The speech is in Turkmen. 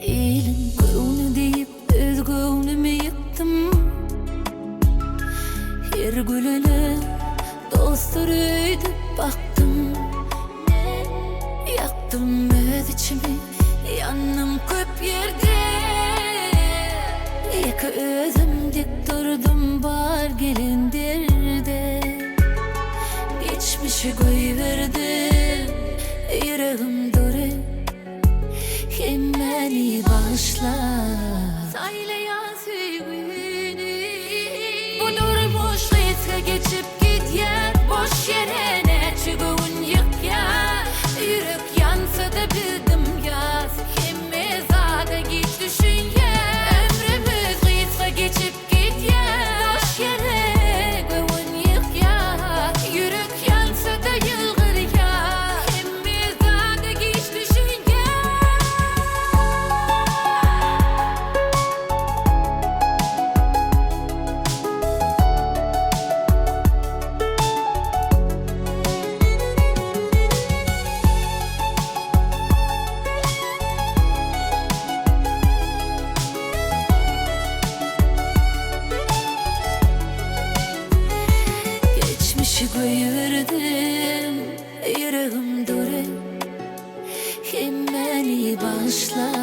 Iliň göwni diýip öz göwnümi ýykdym. Her gülüne dostdur öýdüp bakdym. Ýakdym öz içimi, ýandym köp ýerde. Ýeke özüm dik durdum bar gelen derde. Geçmişi goýberdim, ýüregim dury. Hemmäni bagyşla. Saýlaýan söýgüni. Bu durmuş gysga geçip gidýär. Boş ýere näçe göwün ýykýar. Ýürek ýansa-da bildim ýaz. Hemme zada giç düşünýär. Ömrümiz gysga geçip gidýär. Boş ýere göwün ýykýar. Ýürek ýansa-da ýylgyrýar. Hemme zada giç düşünýär. Geçmişi goýberdim, ýüregim dury. Hemmäni bagyşla.